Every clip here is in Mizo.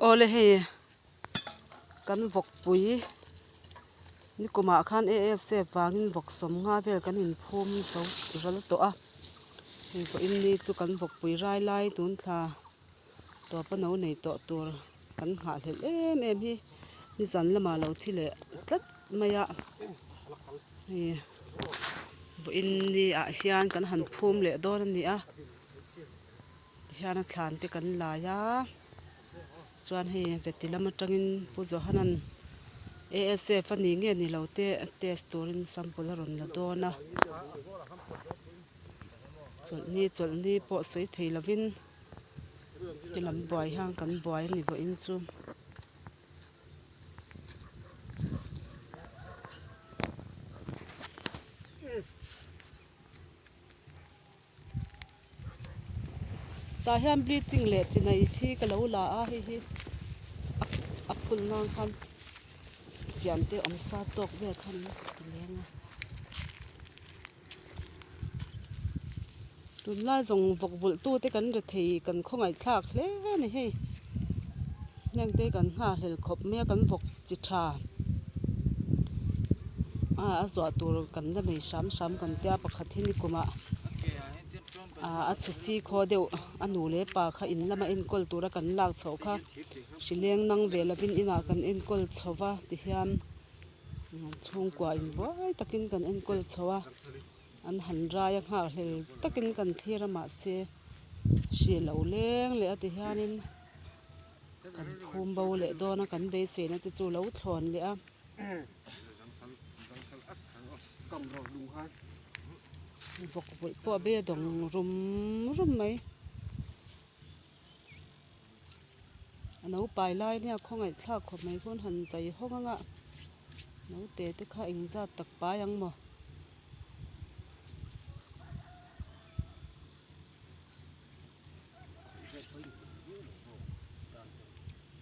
Awle hei kan vawkpui nikumah khan ASF vangin vawk sawmnga vel kan inphum zo ral tawh a hei vawiin ni chu kan vawkpui rai lai tun thla tawpa no nei tawh tur kan nghahhlelh em em hi nizan lamah lo thi leh tlat mai a hei vawiin ni ah hian kan han phum leh dawn a ni a tihian a thlan te kan lai a chuan hei veti lam atangin Pu Johanan A_S_F a ni nge ni lo te test turin sample a rawn la dawn a chawlhni chawlhni pawh sawi thei lovin helam buai hian kan buai a ni vawiin chu. Tah hian bleaching leh chinai thi ka lo la a hei hi a phul nan khan fian te awm sa tawk vel khan an ti leng a tunlai zawng vawk vulh tu te kan ri thei kan khawngaih thlak hle a ni hei heng te kan nghahhlel khawp mai a kan vawk chi tha a zuah tur kan la nei hram hram kan tia pakhat hi nikumah ah a chhe si khaw deuh a nu leh pa kha in lama enkawl tura kan lak chhoh kha hri leng nang ve lovin inah kan enkawl chho va tihian chhungkua inbuai takin kan enkawl chho a an han rai a nghakhlel takin kan thlir a mahse hri lo leng leh a tihianin. Kan phum bo leh dawn a kan beiseina te chu lo thlawn leh a. Vawk vulh pawh a be dawng rum rum mai. A naupai lai nia khawngaih thlak khawp mai khawn han zai hawng anga naute te kha engzat tak pai ang maw.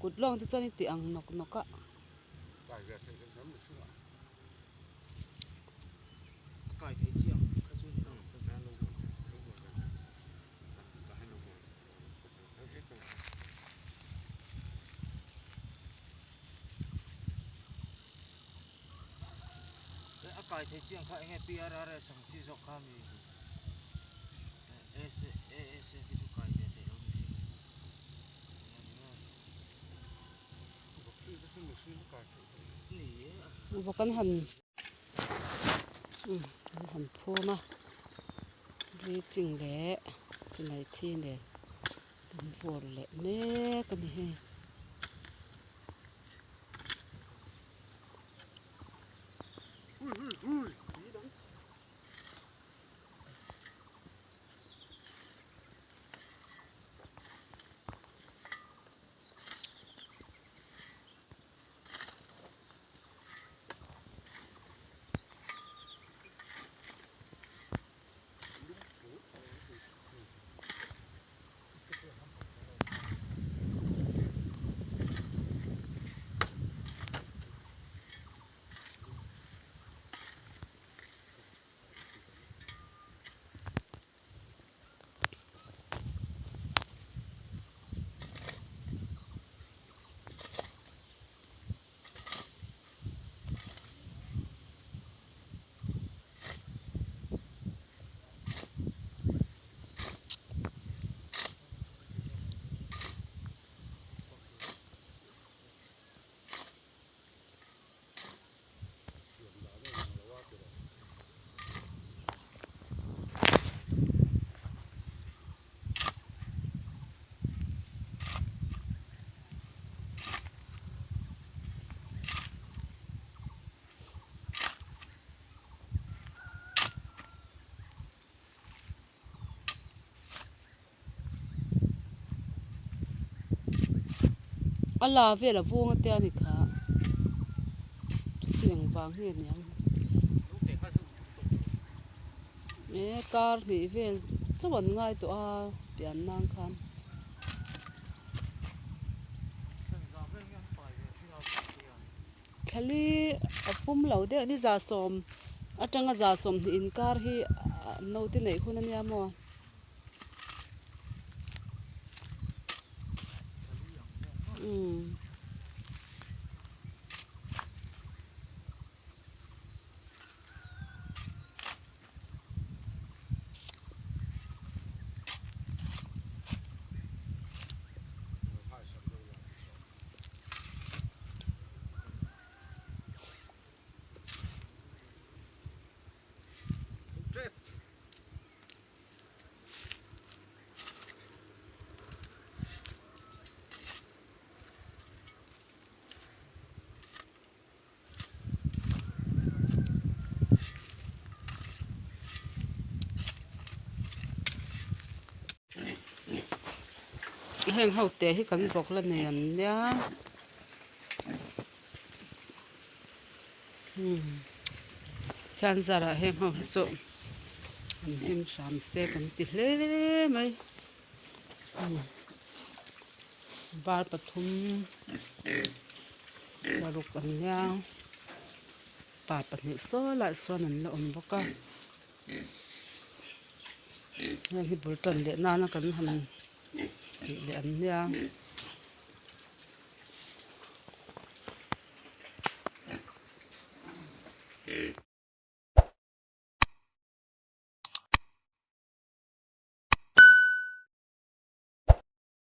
Kut lawng te chuan i ti ang nawk nawk a. A kai thei chiang kha enge PRRS ang chi zawk kha mi. Vawk an han an han phum a bleaching leh chinai thi nen an vur leh mek a ni hei. A la vel a vung a tia ni kha chu chu engvang nge ni ang e kar hnih vel chauh an ngai tawh a pian nan khan. Thlali a pum lo deuh ni 10% atanga 20% inkar hi naute neih hun a nia maw. Umm. Heng ho te hi kan vawk la nei an nia umm thian zarah heng ho hi chu an hlim hram se kan ti hle mai umm var pathum paruk an nia pa pahnih saw lai sawn an la awm bawk a heng hi bul tan leh nana kan han tih leh an nia.